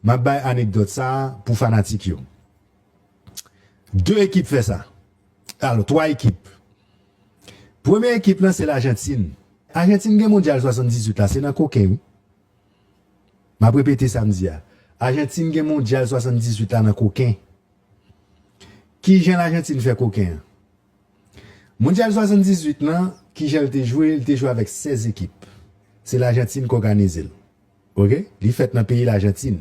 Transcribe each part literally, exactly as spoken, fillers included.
M ap bay anekdòt sa a pou fanatik yo. De ekip fè sa. Alò, twa ekip. Premye ekip lan se Lajantin. Ajantin gen mondyal swasanndizuit la, se nan koken, wi. M ap repete sa m di a. Ajantin gen mondyal swasanndizuit la nan koken. Kijan Lajantin fè koken an? Mondyal swasanndizuit lan, kijan l te jwe? L te jwe avèk sèz ekip. Se Lajantin k òganize l. Oke? Li fèt nan peyi Lajantin.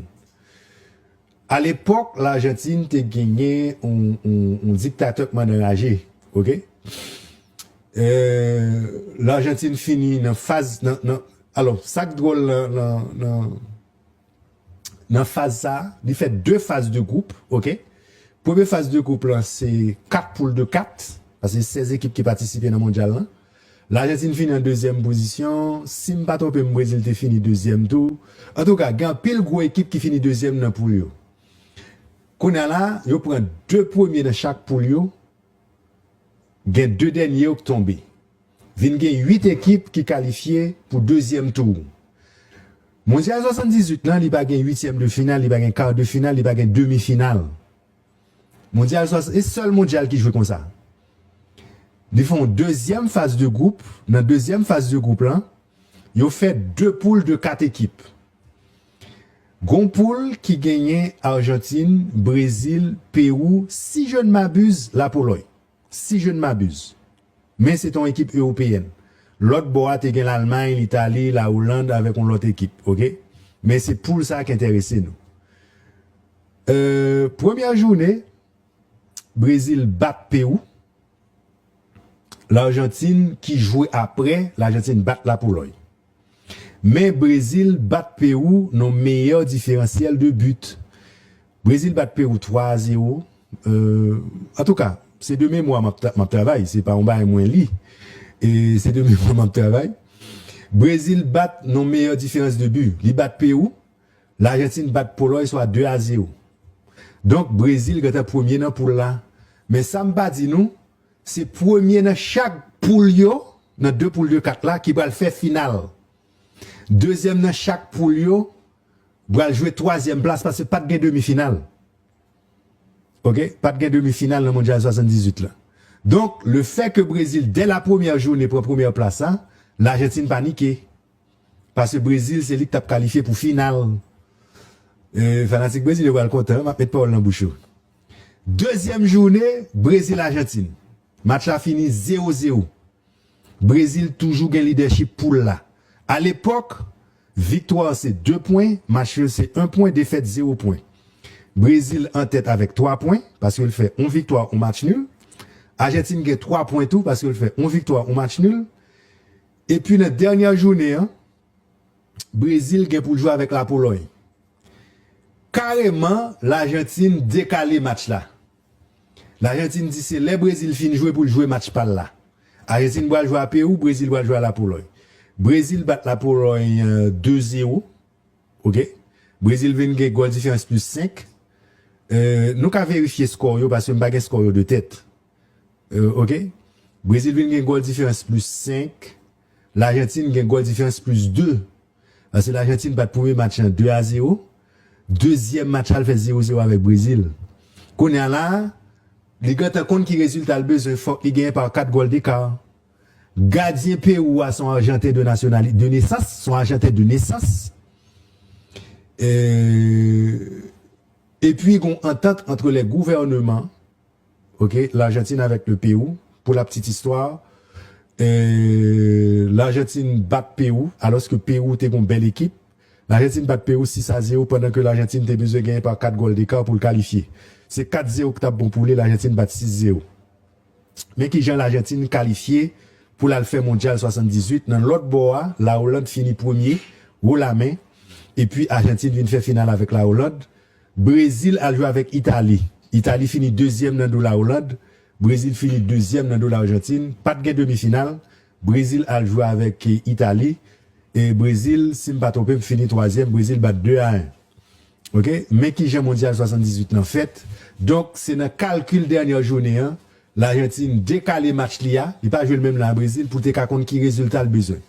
Alepòk, Lajantin te genyen yon, yon, yon diktatè k mande anraje. Oke? Euh, Lajantin fini nan faz, nan, nan, alò, sa k dwòl nan, nan, nan, nan faz sa a, li fè de faz de gwoup, oke? Premye faz de gwoup lan, se kat poul de kat, paske sèz ekip ki patisipe nan mondyal lan. Lajantin fini an dezyèm pozisyon. Si m pa twonpe m, Brezil te fini dezyèm tou. Antouka, gen anpil gwo ekip ki fini dezyèm nan poul yo. Kounye a la, yo pran de premye nan chak poul yo. Gen de dènye yo k tonbe. Vin gen uit ekip ki kalifye pou dezyèm tou. Mondyal swasanndizuit lan, li pa gen uityèm de final, li pa gen kar de final, li pa gen demi final. Mondyal swa-, e sèl mondyal ki jwe konsa. Li fè yon dezyèm faz de gwoup. Nan dezyèm faz de gwoup lan, yo fè de poul de kat ekip. Gon poul ki genyen Ajantin, Brezil, Pewou, si je ne m'abuse, Lapolòy. Si je ne m'abuse. Men se te yon ekip ewopeyèn. Lòt bò a te gen Lalmay, Litali, Laoland avèk yon lòt ekip, oke? Men se poul sa a ki enterese nou. Euh, premyè jounen, Brezil bat Pewou. Lajantin ki jwe apre, Lajantin bat Lapolòy. Men Brezil bat Pewou nan yon meyè diferansyèl de but. Brezil bat Pewou twa a zewo. Euh, antouka, se de memwa m ap tra-, m ap travay, se pa yon bagay mwen li. E se de memwa m ap travay. Brezil bat nan yon meyè diferans de but. Li bat Pewou, Lajantin bat Polòy swa de a zewo. Donk, Brezil gentan premye nan poul la. Men sa m pa di nou, se premye nan chak poul yo, nan de poul de kat la, ki pral fè final. Dezyèm nan chak poul yo pral jwe twazyèm plas paske pa t gen demi final. Oke? Pa t gen demi final nan Mondyal swasanndizuit la. Donk, le fè ke Brezil, dè la premyè jounen, pran premyè plas la, Lajantin panike. Paske Brezil, se li k t ap kalifye pou final. E, fanatik Brezil yo pral kontan, m ap met pawòl nan bouch yo. Dezyèm jounen, Brezil, Ajantin. Match la fini zewo zewo. Brezil toujou gen lidèchip poul la. Alepòk, viktwa se de pwen, match nul se en pwen, defèt zewo pwen. Brezil an tèt avèk twa pwen, paske l fè yon viktwa, yon match nul. Ajantin gen twa pwen tou, paske l fè yon viktwa, yon match nul. Epi nan dènyè jounen an, Brezil gen pou l jwe avèk Lapolòy. Kareman, Lajantin dekale match la. Lajantin di se lè Brezil fin jwe pou l jwe match pa l la. Ajantin pral jwe a Pewou, Brezil pral jwe a Lapolòy. Brezil bat Lapolòy, euh, de zewo. Oke? Brezil vin gen gòl diferans plis senk. Euh, nou ka verifye skò yo paske m pa gen skò yo de tèt. Euh, oke? Brezil vin gen gòl diferans plis senk. Lajantin gen gòl diferans plis de. Paske Lajantin bat premye match lan de a zewo. Dezyèm match la, l fè zewo zewo avèk Brezil. Kounye a la, li gentan konn ki rezilta l bezwen, fòk li genyen pa kat gòl deka. Gadyen Pewou a se yon Ajanten de nasyonali-, de nesans, se yon Ajanten de nesans. Euh, epi, gon antant antre lè gouvèneman, oke, Lajantin avèk le Pewou, pou la petite histoire, euh, Lajantin bat Pewou, alòske Pewou te gon bèl ekip. Lajantin bat Pewou sis a zewo, pandan ke Lajantin te bezwen genyen pa kat gòl deka pou l kalifye. Se kat zewo ki t ap bon pou li, Lajantin bat sis zewo. Men kijan Lajantin kalifye pou l al fè Mondyal swasanndizuit. Nan lòt bò a, Laoland fini premye, wo la men. Epi Ajantin vin fè final avèk Laoland. Brezil al jwe avèk Itali. Itali fini dezyèm nan do Laoland. Brezil fini dezyèm nan do Lajantin. Pa t gen demi final. Brezil al jwe avèk, eh, Itali. E Brezil, si m pa twonpe m, fini twazyèm. Brezil bat de a en. Oke? Men kijan Mondyal swasanndizuit lan fèt. Donk, se nan kalkil dènyè jounen an, Lajantin dekale match li a, li pa jwe l menm nan a Brezil pou te ka konn ki rezilta l bezwen.